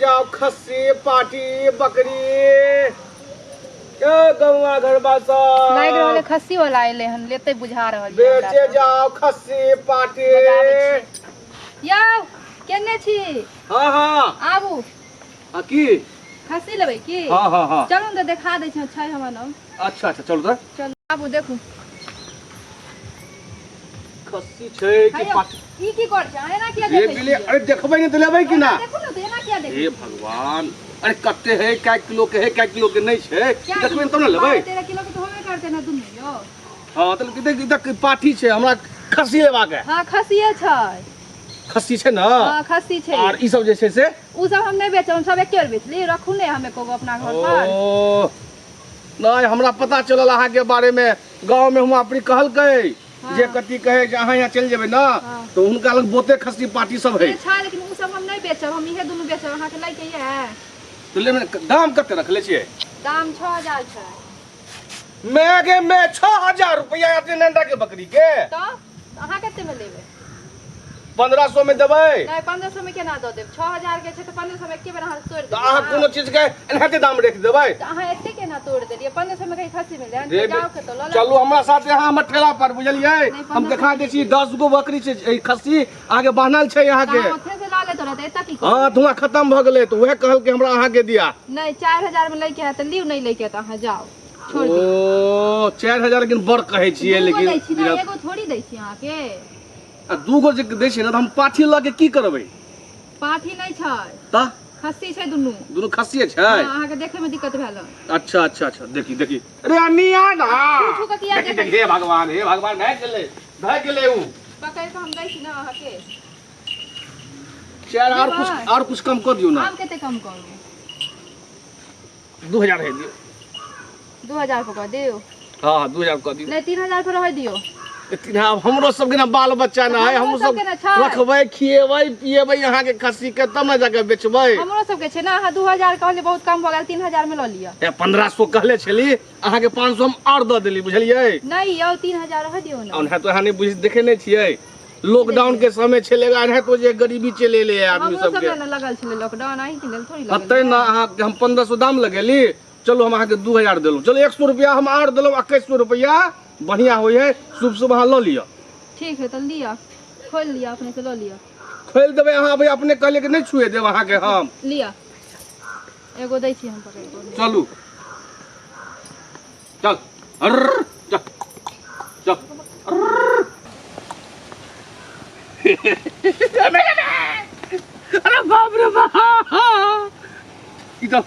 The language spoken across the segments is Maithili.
जाओ खस्सी पाटी बकरी ए गौआ घरबा सब लागि रहल है खस्सी वाला एलै हन लेतै बुझा रहल ये हमरा बेचे तऽ। जाओ खस्सी पाटी बजाबै छी। यौ केने छी हाँ हाँ आबू हाँ की खस्सी लेबै की हाँ हाँ हाँ चलू ने तऽ देखा दै छी छै हमर नाम अच्छा अच्छा चलू तऽ चलू आबू देखू खस्सी छै कि हैयौ, पाटी ई की कर छै अहाँ एना किया हे देखै गेलै छियै अरे देखबै नहि तऽ लेबै कि ना देखू ने तऽ एना किया देखै हे भगवान अरे कते है कै किलो के है कै किलो के नहि छै क्या देखबै तब ने लेबै 12 13 किलो के तऽ होबे करतै ने दुनू यौ हँ तऽ देख देख पाठी छै हमरा खस्सी लेबाक है हँ खस्सिए छै खस्सी छै ने हँ खस्सी छै आर ई सब जे छै से ओ सब हम नहि बेचब हम सब एके बेर बेचली रखू ने हम एको गो अपना घर पर ओ नहि हमरा पता चलल अहाँके बारेमे गाँवमे हुआँ अपनी कहलकै जे कथी कहै जे अहाँ यहाँ चलि जेबै ने हाँ। तऽ हुनका लग बहुते खस्सी पार्टी सब है छै लेकिन ओ सब हम नहि बेचब हम इहे दुनू बेचब अहाँके लैके यऽ तऽ लेबै दाम कते रखले छियै दाम 6000 छै मैं गे मैं 6000 रुपया अपने नंदा के बकरी के तऽ अहाँ कते में लेबै 1500 में देबै नहि 1500 में केना दऽ देब 6000 के छै तऽ 1500 में एके बेर अहाँ तोड़ि तऽ देबै अहाँ कोनो चीज के एनाहिते दाम राखि देबै तऽ अहाँ एते केना तोड़ि देलियै 1500 में कहीं खस्सी मिल जाए रे जाओ के तऽ लऽ चलू हमरा साथे अहाँ हमर ठेला पर बुझलियै नहि, हम देखा दै छी 10 गो बकरी छै ई खस्सी अहाँके बान्हल छै अहाँके अहाँ ओथे से लऽ लेतो रहते एतऽ की हँ धुआं खतम भऽ गेलै तऽ उएह कहलकै हमरा अहाँके दिया नहि 4000 में लैके है तऽ लिउ नहि लैके है तऽ अहाँ जाओ छोड़ दियौ ओ 4000 लेकिन बड़ कहै छियै दूगो दै छी लेकिन ने एगो थोड़ी दै छी अहाँके आ दूगो जे दै छियै ने तऽ हम पाठी लऽ के की करबै पाठी नहि छै तऽ खस्सी छै दुनू दुनू खस्सिए छै हँ, अहाँके देखै मे दिक्कत भेल हन। अच्छा अच्छा अच्छा देखी देखी अरे अनिया ना छू छू कऽ किया देखी देखै देखी हे भगवान हे भगवान भए गेलै भए गेलै उ पकड़ि कऽ हम दै छी ने अहाँके चार और कुछ लेबै? और कुछ कम कर दियौ ना आब कते कम करू 2000 है दियौ 2000 पर कऽ दियौ हाँ हाँ 2000 कऽ दियौ नहि 3000 पर रहै दियौ इतना आब हमरो सबके ना बाल बच्चा ना है हमरो हमरो सब सबके ने छै। रखबै खिएबै पिएबै अहाँके खस्सी के तब ने जाके बेचबै हमरो सबके छै ने अहाँ 2000 कहलियै बहुत कम भऽ गेल 3000 मे लऽ लिअ ए 1500 कहले छली अहाँके 500 हम और दऽ देली बुझलियै नहि यौ 3000 रहै दियौ ने ओना तो अहाँ नहि बुझ देखे नहि छियै लॉकडाउन के समय छलै एनाहितो तो जे गरीबी चलि एलै आदमी हमरो सब सबके ने लगल छलै लॉकडाउन अहीं के लेल थोड़ी लगल तै ने अहाँके हम 1500 दाम लगेली चलू हम अहाँके 2000 देलहुँ चलू 100 रुपया हम आर देलहुँ 2100 रुपया बढ़िआँ होइ है शुभ शुभ अहाँ लऽ लिअ ठीक है तऽ लिअ खोलि लिअ अपने से लऽ लिअ खोलि देबै अहाँ अभी अपने कहलियै कि नहि छुए देब अहाँके हम लिअ एगो दै छी हम पकड़ि कऽ चलू चल अर्र, चल चल अर्र। अरे बाप रे बाप ई तऽ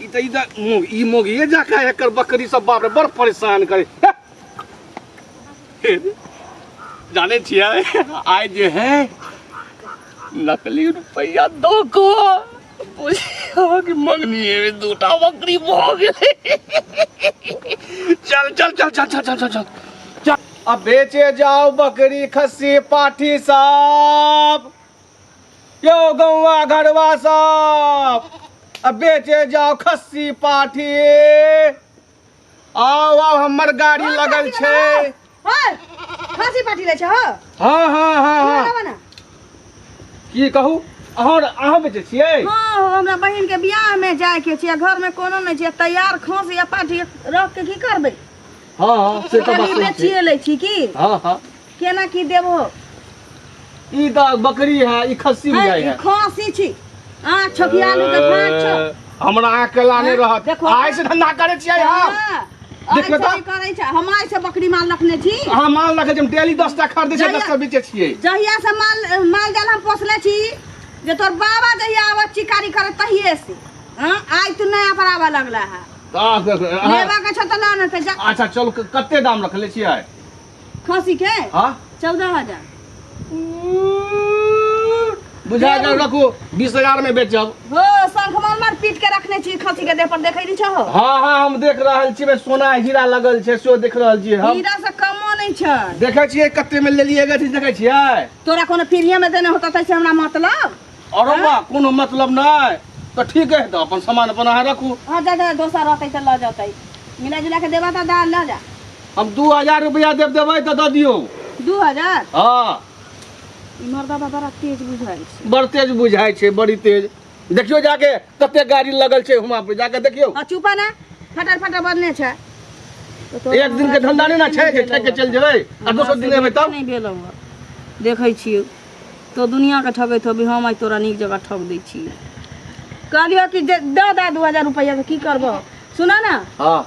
ई तऽ ई तऽ मोग ई मोगिए जाका एकर बकरी सब बाप रे बड़ परेशान करे जाने छियै आइ जे है नकली रुपैआ दऽ कऽ बुझियौ कि मगनी दूटा बकरी भऽ गेलै चल चल चल चल चल चल चल चल चल अब बेचे जाओ बकरी खस्सी पाठी सब यो गौआ घरवा सब अब बेचे जाओ खस्सी पाठी आउ आउ हमर गाड़ी लगल छै हँ खाँसी पाठी लै छै हँ हँ हँ हँ हँ लेबै ने की कहू अहाँ अहाँ बेचै छियै हँ हमरा बहिन के बियाह में जाय के छै घर में कोनो नहि छै तैयार खाँसी आ पाठी रख के की करबै हँ हँ से तऽ बात कनी सही छै बेचिए लै छी की हँ हँ केना की देबो ई तऽ बकरी है ई खस्सी है, बुझाइ ई है खाँसी छी आँख छोकियालू के फाँक छौ हमरा अकेला नहि हँ, रहत देखो। आइ से धंधा करै छियै हम हाँ, देखियौ आइ तऽ। से करै छै हम आइ से बकरी माल रखने छी अहाँ माल रखै छी हम डेली 10 टा खरीदै छियै 10 टा बेचै छियै जहिया से माल माल जाल हम पोसले छी जे तोर बाबा जहिया आबत चिकारी करे तहिए से हाँ आइ तू नया पर आबऽ लगला है तऽ अहाँ- लेबा के छौ तऽ लऽ ने तऽ जा अच्छा चलू कते दाम रखले छियै खसी के हाँ 14,000 बुझा गेल रखू 20,000 में बेचब हो शंख मार पीट के रखने छी खसी के देह पर देखै नहीं छहो हाँ हाँ हम देख रहल छी सोना हीरा लगल छै सेहो देख रहल छी हम हीरा से कमो नहीं छै देखै छियै कते में लेलियै गथी देखै छियै तोरा कोनो फ्रीए में देने होता तैसे हमरा मतलब अरे बा कोनो मतलब नहि तऽ ठीक है तऽ अपन सामान अपन अहाँ रखू हाँ जा जा दोसर रहतै तऽ लऽ जतै मिला जुला के देबा तऽ दाल लऽ जा हम 2000 रुपया देब देबै तऽ दऽ दियौ 2000 हाँ ई मर्दबा बड़ा तेज बुझाइ छै बड़ तेज बुझाइ छै बड़ी तेज देखियौ जाके कते गाड़ी लगल छै हुआं पे जाके देखियौ। आ चुपा ना, फटर फटर बदने छै। तऽ तोरा एक दिन के धंधा नहि ने छै जे ठकि के चलि जेबै आ दोसर दिन एबै तब। नहि भेलौ हँ। देखै छियौ तो दुनियाके ठगैत होबी, हम आइ तोरा नीक जगह ठग दै छियै। कहलियौ कि जे दऽ दे 2000 रुपैआ तऽ की करबह? सुनऽ ने। हँ।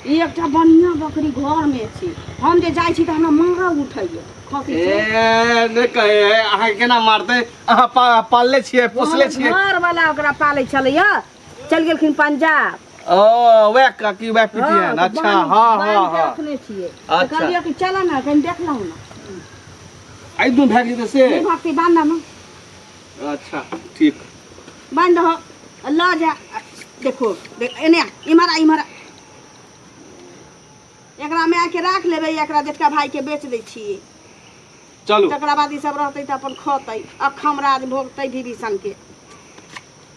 ई एकटा बढ़िआँ बकरी घरमे छै, हम जे जाइ छी तऽ हमरा मारऽ उठैए खसी से। ए नहि कहे अहाँके केना मारतै? अहाँ पालले छियै, पोसले छियै। घर वाला ओकरा पालै छलैया, चलि गेलखिन पंजाब। ओ वएह काकी वएह पितियन। तऽ अच्छा। बान्हि हँ बान्हि हँ के हँ रखने छियै तऽ अच्छा। कहलियै कि चलऽ ने कनि देखलहुँ ने। आइ दू भए जेतै से। नहि भक्ति बान्ह ने। अच्छा ठीक। बान्हि दहो, लऽ जा। देखो देख, एने आ, इम्हर आ, इम्हर आ। एकरा मायके राख लेबै, एकरा जेठका भाइके बेच दै छियै। चलू। तकरा बाद ई सब रहतै तऽ अपन खतै अखम राज भोगतै विभीषण के।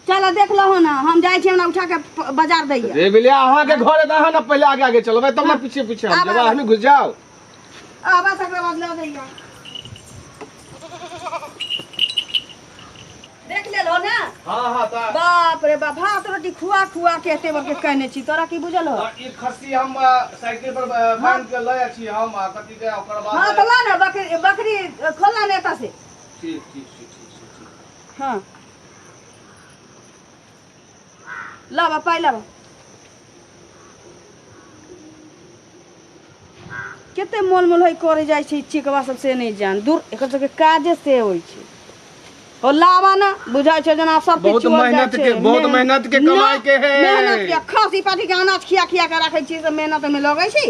चल देख लहो ने, हम जाइ छी, हमरा उठा के बाजार दैया। रे बिलिया, अहाँके घर है तऽ अहाँ ने पहिले आगे आगे चलबै तब ने पीछे पीछे हम आब, जेबै। आब। हमी घुस जाओ। आबा तकरा बाद लऽ दैया। देख लेलहो ने? हाँ हाँ तऽ बाप रे बाप, भात रोटी खुआ खुआ के एते बड़के कहने छी, तोरा की बुझल हो? ई खस्सी हम साइकिल पर बांध के लऽ जाइ छी हम आ कथी के ओकर बाद। हाँ तऽ ला ने बकरी, बकरी खोलना ने एतऽ से। ठीक ठीक ठीक ठीक ठीक ठीक। हाँ लाबा पाइ लाबा। कते मोल मोल होइ करे जाइ छै चिकवा सब से नहि जान दूर, एकर सबके काजे से होइ छै। ओ लाबा ने बुझाइ छै जेना सब बहुत किछु जाइ मेहनत छै। के, बहुत मेहनत के कमाई के है। मेहनत के खसी पाठी के अनाज खिया खिया के राखै छी से मेहनत में लगै छी।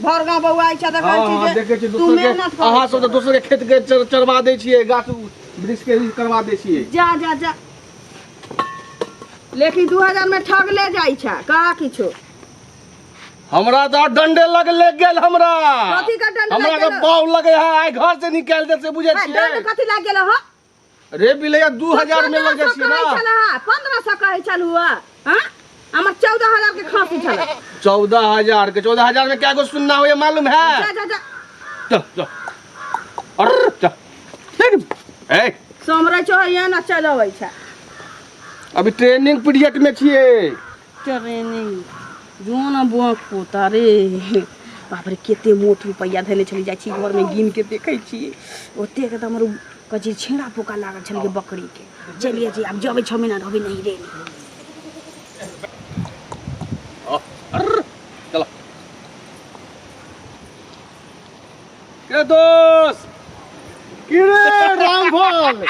भर गाँव बौआइ छै देखै हाँ छी हाँ जे देखै छी तू दोसर के मेहनत करै अहाँ सब तऽ दोसर के खेत के चरवा दै छियै, गाछ वृक्ष के करवा दै छियै। जा जा जा, लेकिन 2000 में ठगले जाइ छै कहा किछो। हमरा तऽ डंडे लग ले गेल हमरा। कथी के दंड हमरा लागि तऽ गेल? बाउ लगे है आइ घर से निकालि दे से बुझै दंड छियै। कथी लागि गेल हो? रे बिलैया, 2000 में लग जाइ छियै कहै ना। छल 1500 कहै छल हुआ। हाँ हमर 14,000 के खांसी छल। 14,000 के, 14,000 में क्या गो सुनना होइए मालूम है? जा जा जा। चल चल, अरे चल ए। सोमरै छौ यहाँ ना चल अबै छै। अभी ट्रेनिंग पीरियड में छियै। ट्रेनिंग जो न बुआ पोता रे, बाप रे कते मोट रुपैआ धैले छली। जाइ छी घरमे गिन के देखै छी ओतेक तऽ हमर कहै छी छेड़ा पोका लागल छलै बकरी के। चलिए जी, आब जबै 6 महीना रहबै नहीं रे। चलो के दोस्त। की रे रामफल,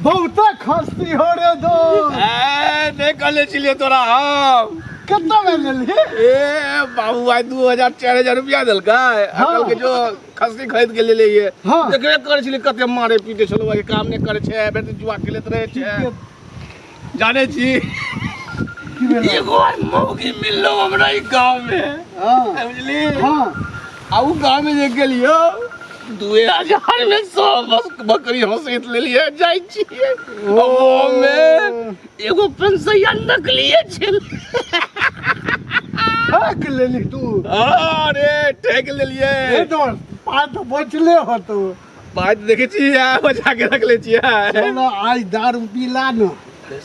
बहुते खस्ती हो रे दोस्त। ए नहीं कहले छलियै तोरा हम। कितना में लेलही? ए बाबू, आइ 2000 4000 रुपया देलकै। हाँ। कहलकै जो खस्सी खरीद के लेले ये। हाँ। देखबे करै छलियै कते मारे पीटे छलौ, आइ काम नहि करै छै, भरि दिन जुआ खेलैत रहै छै। जानै छी की भेलै? एगो आइ मौगी मिललो हमरा ई गाँव में। हाँ। समझली? हाँ। आ उ गाँव में जे गेलियो 2000 में सब बस बकरी हंसैत लेलियै जाइ छियै ओमे एगो पंसैया नकलिये छल। ठक लेली तू? अरे ठेक लेलियै। हे दोस्त, पाइ तऽ बचले होतो? पाइ तऽ देखै छियै बचा के रखले छियै। चलो आइ दारू पीला न।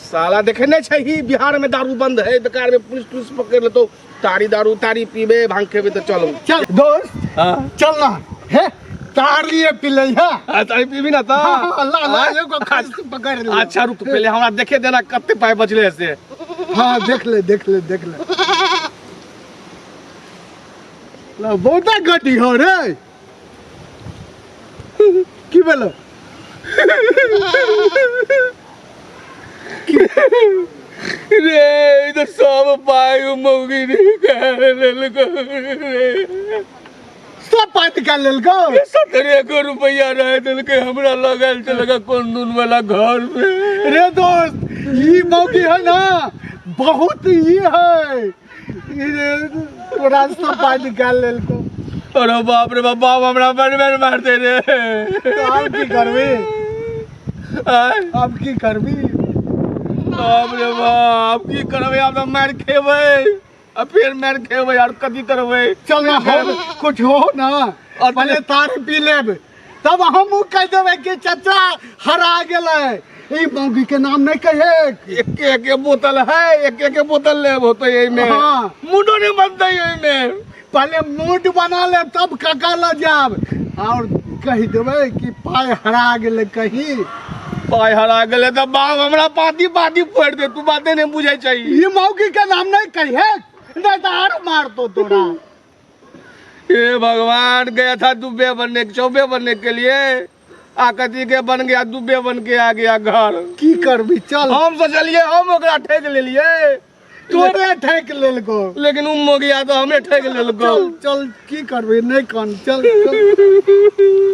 साला देखे नहि छै ही बिहार में दारू बंद है, बेकार में पुलिस तुलिस पकड़ लेतो। तारी दारू तारी पीबे भांग खेबे तऽ चलो। चल दोस्त। हाँ। चल ना हे तारी पीले है। हाँ, तारी पीबी ना तऽ। हाँ, ला ला एगो खस्सी पकड़ ले। अच्छा रुक, पहले हमरा देखे देना कते पाइ बचले है से। हाँ देख ले देख ले देख ले। ला बहुते गड्डी हो रे। की भेलो? रे ई तऽ सब पाइ मौगी निकालि लेलको रे। सब पाइ निकालि लेलको? 17 गो रुपैआ रह देलकै हमरा, लगल छलै कोन दून वाला घर में। रे दोस्त, ई मौगी है ना बहुत ई है, ई रे, तोरा सब पाइ निकालि लेलको। अरे बाप रे बाप, बाप हमरा बड़ बड़ मारते रे। तऽ आब की करबी? आँय? आब की करबी? बाप रे बाप, की करबै आब? तऽ मारि खेबै आ फेर मारि खेबै, आर कथी करबै? चल ना हम कुछ हो ना और पहले तारी पी लेब, तब हमहूँ कहि देबै कि चचा हरा गेलै। ई मौगी के नाम नहीं कहे। एके एके बोतल है, एक एक बोतल लेब होते एहिमे। हाँ। मुडो नहीं बनते एहिमे। पहले मूड बना ले, तब काका ल जाब और कहि देबै कि पाय हरा गेलै कहीं। पाय हरा गेलै तऽ बाप हमरा पाती पाती फोड़ि दे। तू बाते नहीं बुझै छै। ई मौगी के नाम नहीं कहिए, नहीं तो आर मारतो तोरा। हे भगवान, गया था दुब्बे बनने, चौबे बनने के लिए, आकति के बन गया, दुब्बे बन के आ गया घर। की करबी, चल। हम सोचलिए हम ओकरा ठेक लेलिए। तोरे ठेक लेलको। लेकिन उ मोगिया तो हमरे ठेक लेलको। चल चल, की करबी, नहीं कन, चल चल।